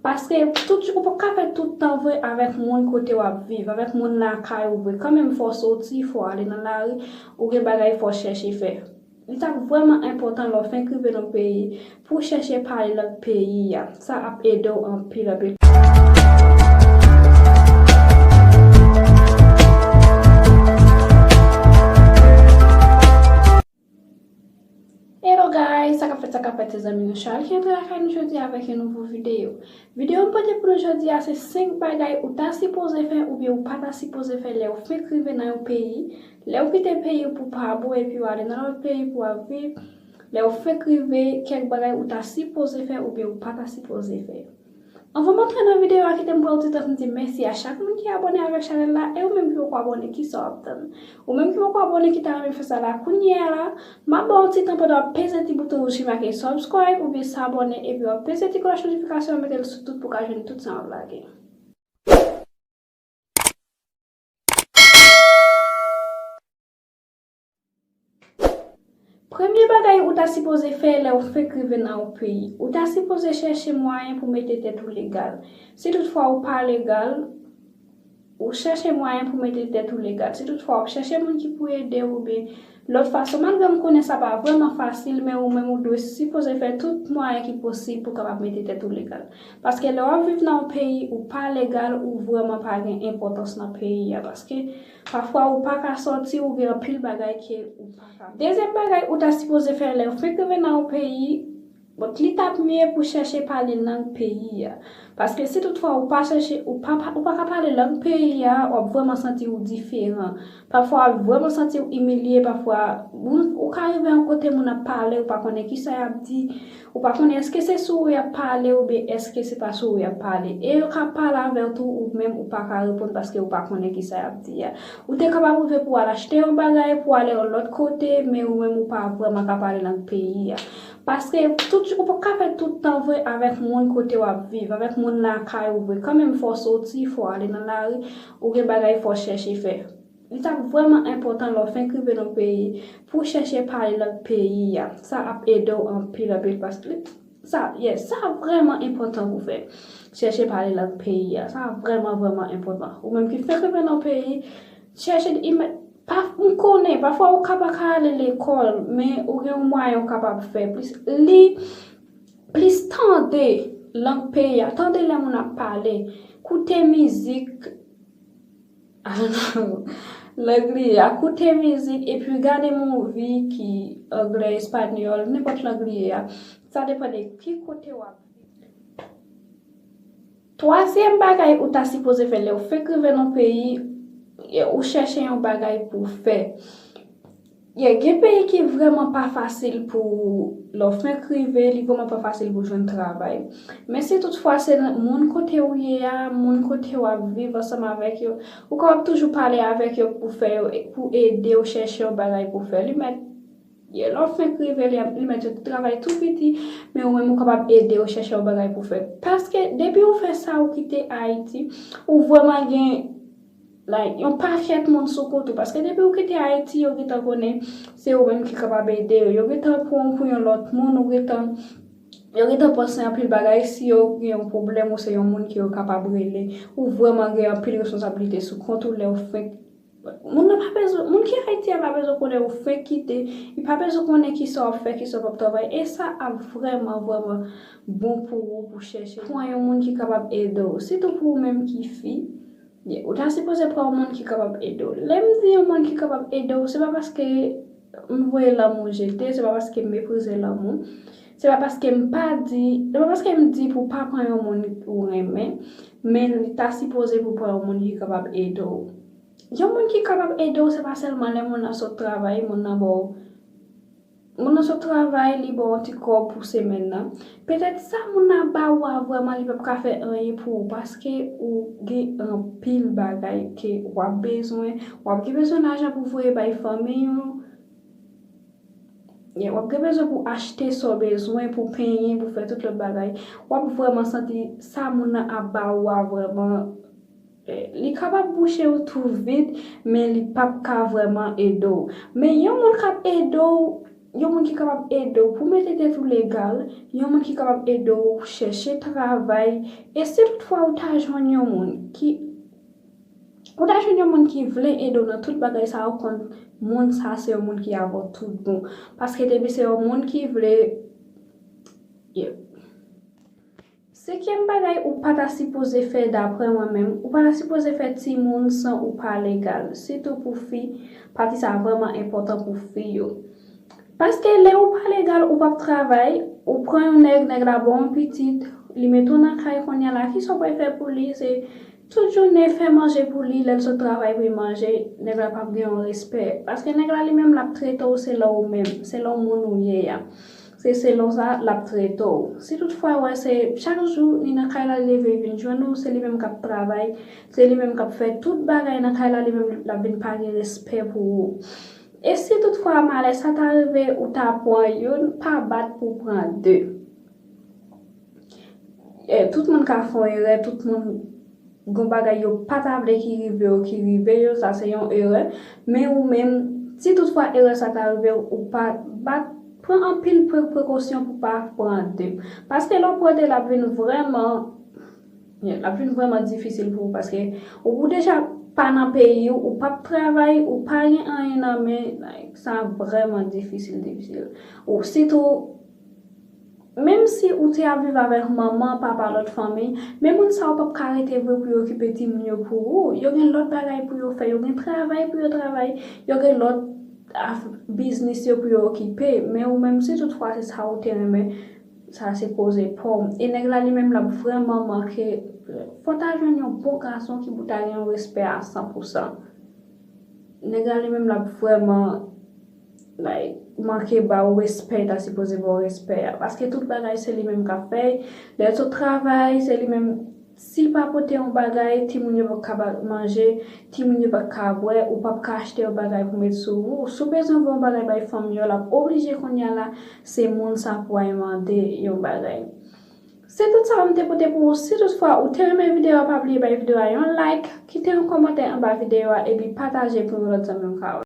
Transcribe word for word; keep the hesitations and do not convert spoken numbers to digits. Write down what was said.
Paske tout, ou pa ka fè tout tan vre avèk moun kote w ap viv, avèk moun lakay ou vre. Kanmenm, fò w soti, fò w ale nan lari, ou gen bagay fò w chèche fè. Li t ap vrèman enpòtan lè w fenk rive nan peyi pou w chèche pale lang peyi a. Sa ap ede w anpil, anpil. Hello guys, sa k ap fèt, sa k ap fèt, se zanmi nou Charles ki antre lakay nou jodi a avèk yon nouvo videyo. Videyo m pote pou nou jodi a se senk bagay ou ta sipoze fè oubyen ou pa ta sipoze fè lè w fenk rive nan yon peyi, lè w kite peyi w pou pa bon epi w ale nan lòt peyi pou w ap viv, lè w fenk rive, kèk bagay ou ta sipoze fè oubyen ou pa ta sipoze fè. Anvan m antre nan videyo a, kite m pran yon ti tan pou m di mèsi a chak moun ki abòne avèk chanèl la, e ou menm ki poko abòne, kisa w ap tann? Ou menm ki poko abòne, ki ta renmen fè sa la kounye a la, m ap ba w yon ti tan pandan w ap peze ti bouton wouj ki make subscribe oubyen s'abonner, epi w ap peze ti klòch notifikasyon an, mete l sou tout pou w ka jwenn tout sa m ap lage. Premye bagay ou ta sipoze fè lè w fenk rive nan yon peyi, ou ta sipoze chèche mwayen pou mete tèt ou legal. Si toutfwa ou pa legal, ou chèche mwayen pou mete tèt ou legal. Si toutfwa w ap chèche moun ki pou ede w oubyen lòt fason, malgre m konnen sa pa vrèman fasil, men ou menm ou dwe sipoze fè tout mwayen ki posib pou w kapab mete tèt ou legal. Paske lè w ap viv nan yon peyi ou pa legal, ou vrèman pa gen enpòtans nan peyi a. Paske pafwa ou pa ka sòti, ou gen anpil bagay ke ou pa ka. Dezyèm bagay ou ta sipoze fè lè w fenk rive nan yon peyi, bon, li t ap mye pou chèche pale lang peyi a. Paske si toutfwa ou pa chèche, ou pa, ou pa ka pale lang peyi a, w ap vrèman santi w diferan. Pafwa w ap vrèman santi w imilye, pafwa moun, ou ka rive yon kote moun ap pale, ou pa konnen kisa y ap di, ou pa konnen èske se sou ou y ap pale oubyen èske se pa sou ou y ap pale. E yo ka pale avè w tou, ou menm ou pa ka reponn paske ou pa konnen kisa y ap di a. Ou te kapab rive pou w al achte yon bagay, pou w ale yon lòt kote, men ou menm ou pa vrèman ka pale lang peyi a. Paske tout, ou pa ka fè tout tan vre avèk moun kote w ap viv, avèk moun lakay ou vre. Kanmenm fò w soti, fò w ale nan lari, ou gen bagay fò w chèche fè. Li t ap vrèman enpòtan lè w fenk rive nan peyi pou w chèche pale lang peyi a. Sa ap ede w anpil, anpil, paske sa, yes, sa vrèman enpòtan pou w fè. Chèche pale lang peyi a. Sa vrèman, vrèman enpòtan. Ou menm ki fenk rive nan peyi, chèche, pa, m konnen, pafwa ou ka pa ka ale lekòl, men ou gen yon mwayen ou kapab fè. Plis li, plis tande lang peyi a. Tande lè moun ap pale. Koute mizik. Lang li ye a. Koute mizik epi gade movie ki anglè, espanyòl, nenpòt lang li ye a. Sa depann de ki kote w ap viv. Twazyèm bagay ou ta sipoze fè lè w fenk rive nan peyi, e, ou chèche yon bagay pou w fè. Yeah, gen peyi ki vrèman pa fasil pou, lè w fenk rive, li vrèman pa fasil pou jwenn travay. Men si toutfwa se moun kote w ye a, moun kote w ap viv ansanm avèk yo, ou kapab toujou pale avèk yo pou fè yo, pou ede w chèche yon bagay pou fè. Li mèt, yeah, lè w fenk rive, li, li mèt yo travay tou piti, men ou menm ou kapab ede yo chèche yon bagay pou fè. Paske depi ou fè sa, ou kite Ayiti, ou vrèman gen, like, yon pakèt moun sou kont ou. Paske depi ou kite Ayiti, yo gentan konnen se ou menm ki kapab ede yo. Yo gentan pran w pou yon lòt moun, ou gentan, yo gentan panse anpil bagay. Si yo gen yon pwoblèm, ou se yon moun ke yo kapab rele. Ou vrèman gen anpil responsablite sou kont ou lè w fenk. Moun nan pa bezwen, moun ki Ayiti a pa bezwen konnen ou fenk kite. Li pa bezwen konnen kisa w ap fè, kisa w p ap travay. E sa ap vrèman, vrèman bon pou ou, pou chèche pran yon moun ki kapab ede w. Sitou pou ou menm ki fi, yeah, ou ta sipoze pran yon moun ki kapab ede w. Lè m di yon moun ki kapab ede w, se pa paske m voye lanmou jete, se pa paske m meprize lanmou, se pa paske m pa di, se pa paske m di pou w pa pran yon moun ou renmen, men li ta sipoze pou w pran yon moun ki kapab ede w. Yon moun ki kapab ede w, se pa sèlman lè moun nan sot travay, moun nan ba w Moun nan sot travay, li ba w yon ti kòb pou semèn nan. Petèt sa moun nan ba ou a vrèman li p ap ka fè anyen pou ou, paske ou gen anpil bagay ke w ap bezwen. W ap gen bezwen lajan pou voye bay fanmi w. Yeah, w ap gen bezwen pou achte sa w bezwen, pou penyen, pou fè tout lòt bagay. W ap vrèman santi sa moun nan ap ba ou a vrèman Eh, li kapab bouche ou tou vit, men li p ap ka vrèman ede w. Men yon moun k ap ede w, yon moun ki kapab ede w pou mete tèt ou legal, yon moun ki kapab ede w chèche travay, e si toutfwa ou ta jwenn yon moun ki ou ta jwenn yon moun ki vle ede w nan tout bagay sa yo, konn moun sa se yon moun ki avè w tout bon. Paske depi se yon moun ki vle, yeah. Senkyèm bagay ou pa ta sipoze fè, daprè mwen menm, ou pa ta sipoze fè timoun san ou pa legal. Sitou pou fi, pati sa vrèman enpòtan pou fi yo. Paske lè ou pa legal, ou p ap travay, ou pran yon nèg, nèg la ba w yon pitit, li mete w nan kay kounye a la, kisa w pral fè pou li? Se tout jounen fè manje pou li, lè l sot travay pou li manje, nèg la p ap gen yon respè. Paske nèg la li menm l ap trete w selon ou menm, selon moun ou ye a. Se selon sa l ap trete w. Si toutfwa wè se chak jou li nan kay la, li leve, li vin jwenn ou, se li menm k ap travay, se li menm k ap fè tout bagay nan kay la, li menm l ap vin pa gen respè pou ou. E si toutfwa malè sa ta rive, ou ta pran youn, pa bat pou pran de. E, tout moun ka fè yon erè, tout moun gon bagay yo pa ta vle ki rive yo, ki rive yo, sa se yon erè. Men ou menm, si toutfwa erè sa ta rive w, ou pa bat, pran anpil pre-, prekosyon pou pa pran de. Paske lè w pran de, l ap vin vrèman, l ap vin vrèman difisil pou ou, paske ou, ou deja pa nan peyi w, ou p ap travay, ou pa gen anyen nan men, like, sa vrèman difisil, difisil. Ou sitou, menm si ou te ap viv avèk manman, papa, lòt fanmi, men moun sa yo p ap ka rete vre pou yo okipe timoun yo pou ou. Yo gen lòt bagay pou yo fè, yo gen travay pou yo travay, yo gen lòt af-, biznis yo pou yo okipe. Men ou menm, si toutfwa se sa ou te renmen, sa se koze pa w. E nèg la li menm l ap vrèman manke, fò w ta jwenn yon bon gason ki pou ta gen yon respè a san pou san. Nèg la li menm l ap vrèman, like, manke ba w respè, ta sipoze ba w respè a. Paske tout bagay se li menm k ap fè. Lè l sot travay, se li menm. Si pa pote yon bagay, timoun yo p ap ka ba-, manje, timoun yo p ap ka bwè, ou p ap ka achte yon bagay pou met sou ou. Si w bezwen voye yon bagay bay fanmi yo, l ap oblije kounye a la, se moun sa pou al mande yon bagay. Se tout sa m te pote pou ou. Si toutfwa ou te renmen videyo a, pa bliye bay videyo a yon like, kite yon kòmantè anba videyo a, epi pataje pou yon lòt zanmi w ka wè.